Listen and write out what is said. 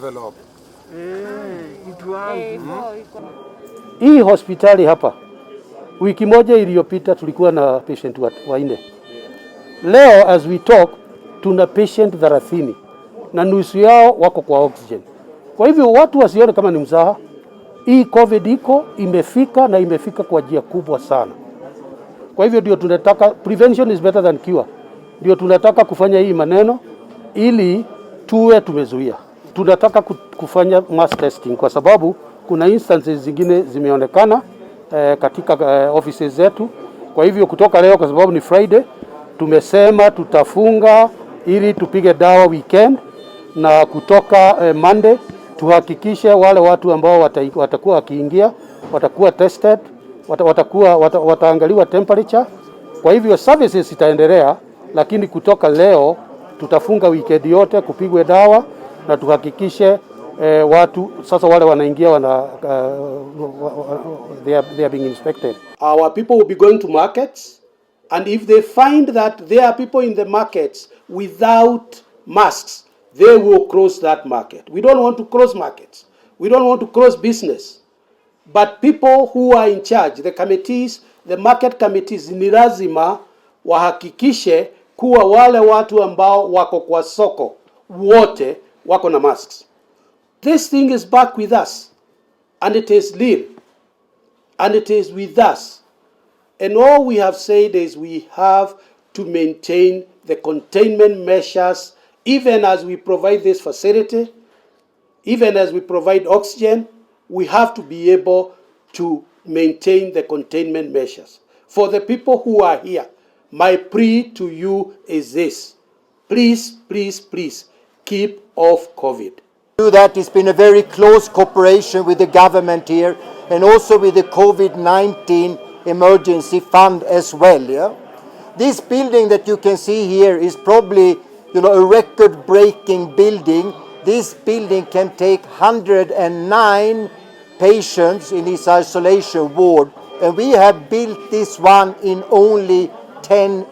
Develop. Mtu wangu. Hii hospitali hapa wiki moja iliyopita tulikuwa na patient wanne. Leo as we talk tuna patient 30 na nusu yao wako kwa oxygen. Kwa hivyo watu wasione kama ni mzaha. Hii COVID iko imefika na imefika kwa njia kubwa sana. Kwa hivyo ndio tunataka, prevention is better than cure. Ndio tunataka kufanya hii maneno ili tuwe tumezuia. Tunataka kufanya mass testing kwa sababu kuna instances zingine zimeonekana katika offices zetu. Kwa hivyo kutoka leo, kwa sababu ni Friday, tumesema tutafunga ili tupige dawa weekend, na kutoka Monday tuhakikishe wale watu ambao watakuwa wakiingia watakuwa tested, wataangaliwa temperature. Kwa hivyo services itaendelea, lakini kutoka leo tutafunga weekend yote kupigwe dawa na tuhakikishe watu sasa wale wanaingia they are being inspected. Our people will be going to markets, and if they find that there are people in the markets without masks, they will close that market. We don't want to close markets. We don't want to close business. But people who are in charge, the committees, the market committees, ni lazima wahakikishe kuwa wale watu ambao wako kwa soko wote wako na masks. This thing is back with us, and it is real, and it is with us. And all we have said is we have to maintain the containment measures even as we provide this facility, even as we provide oxygen, we have to be able to maintain the containment measures. For the people who are here, my plea to you is this: please, please, please keep off COVID. Do that. It's been a very close cooperation with the government here and also with the COVID-19 emergency fund as well. Yeah? This building that you can see here is probably a record-breaking building. This building can take 109 patients in this isolation ward, and we have built this one in only 10